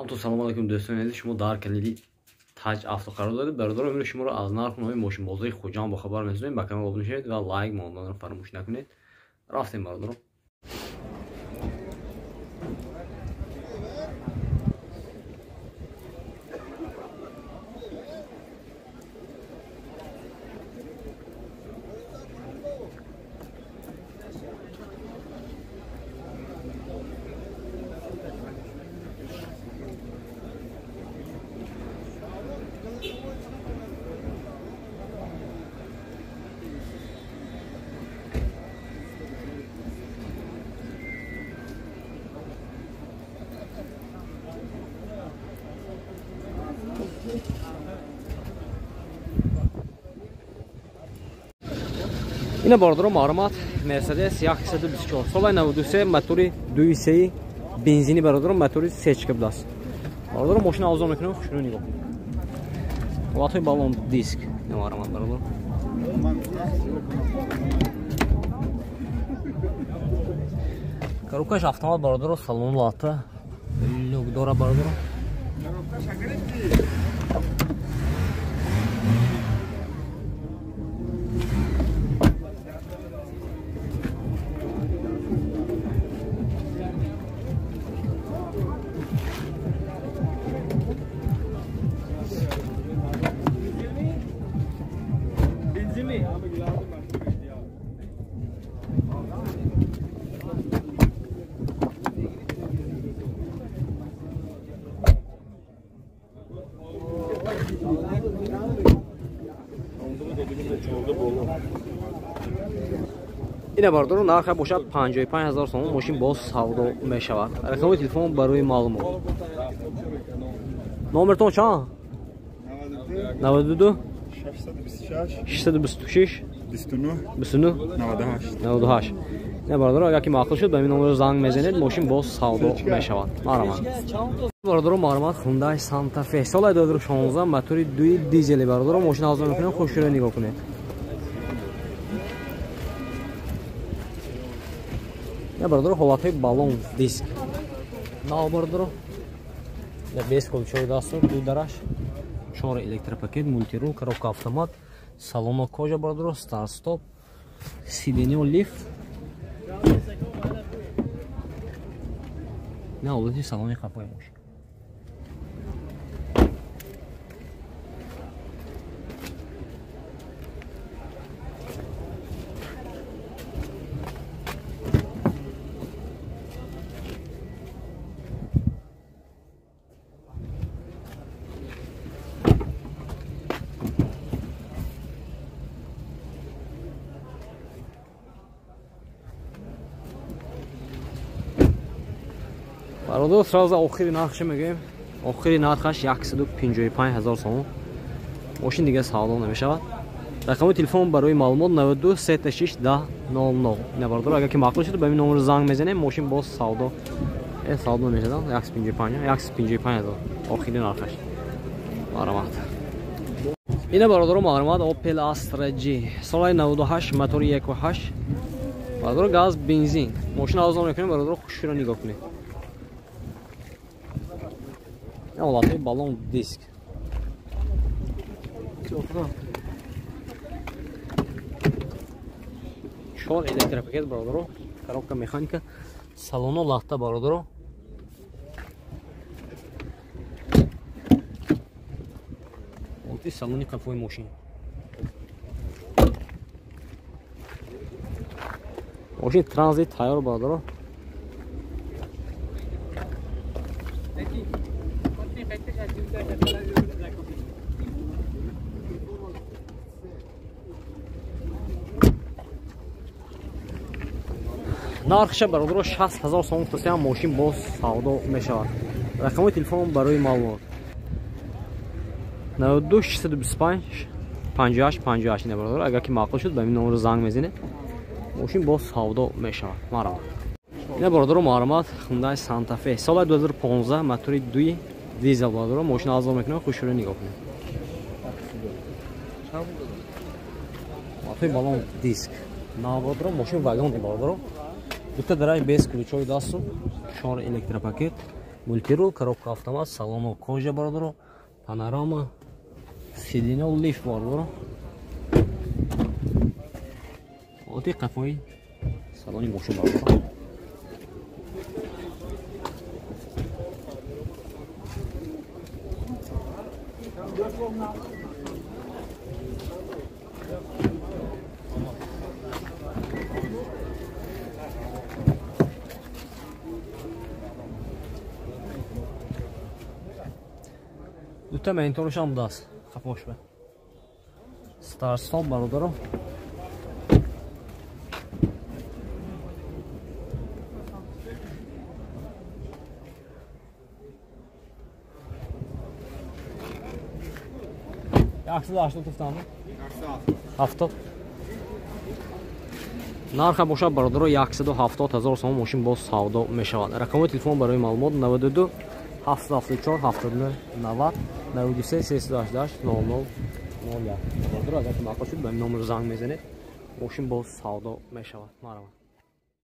Салом алейкум дӯстони азиз, шумо дар канали Таҷ Авто қарор доред. Бародарон, имрӯз шуморо аз нарху нои мошинбозии Хуҷанд бохабар месозем. Ба канал обуна шавед ва лайк монданро фаромӯш накунед. Рафтем, бародарон. Ина бародарон, маълумот Mercedes 124 соли 93 мотори 2.3 бензини, бародарон, мотори сечка будааст. Бародарон, мошина авзо мекунем, хушрӯ нигоҳ кунед. Ҳолатҳои балон диск маълумот, бародарон. Коробкаш автомат, бародарон, салон лата люк дора, бародарон. Ина бародарон, нарха бошад 55 000 сомон, мошин боз савдо мешавад. Рақами телефон барои маълумот. Номертон чанд? 92 626 29 29 98. Ина бародарон, агар ки маъқул шуд, ба ин номер занг мезанед, мошин боз савдо мешавад. Марҳамат. Бародарон, маълумот Hyundai Santa Fe соли 2016 мотори 2 дизели, бародарон, мошин авзо мекунем, хушрӯ нигоҳ кунед. Я бародаро, ҳолатҳои балон диск нав, бародаро, я без ключои дастур, ду дараш, чор электропакет, мультирул, коробка автомат, салоно кожа, бародаро, старт стоп, сиденье лифт. На ҳолати салони қафои мошин. Бародар, сразу охири нархша мегӯем. Охири нархаш 155 000 сомон. Мошин дига савдо намешавад. Рақами телефон барои маълумот 92 36 10 00. Ина бародар, агар ки маъқул шуд, ба ин номер занг мезанем, мошин боз савдо мешавад. 155 000 охири нархаш. Марҳамат. Ина бародарон, маълумот Opel Astra G соли 98 мотори 1.8, бародар, газ бензин. Мошин авзо мекунем, бародар, хушро нигоҳ кунед. Ҳолатҳои балон диск. Чор электропакет, бародаро, коробка механика, салоно лахта, бародаро. Ҳолати салони қафои мошин. Мошин транзит тайёр, бародаро. Нархша, бародаро, 60 000 сомон гуфтасиам, мошин боз савдо мешавад. Рақами телефон барои маълумот 92 625 58 58. Ина бародаро, агар ки маъқул шуд, ба ин номер занг мезанед, мошин боз савдо мешавад. Марҳамат. Ина бародаро, маълумот Hyundai Santa Fe соли 2015 мотори 2 дизел, бародаро, мошин авзо мекунем, хушрӯ нигоҳ кунед. Мотори балон диск. Нав, бародаро, мошин вагон, бародаро. Дута дараш без ключои дасту, чор электропакет, Мультирул, коробка автомат, салону кожа бародаро, панорама, сиденьо лифт бародаро. Ҳолати қафои салони мошин бародаро. Дута мониторашам будааст қафошба. Старт-стоп бародаро. 180 туфтам? 70. Нарха бошад бародаро 170 ҳазор сомон мошин боз савдо мешавад. Рақами телефон барои маълумот 92 774 79 90 93 388 00 01. Бародаро агар маъқул шуд ба номер занг мезанед, мошин боз савдо мешавад. Марҳамат.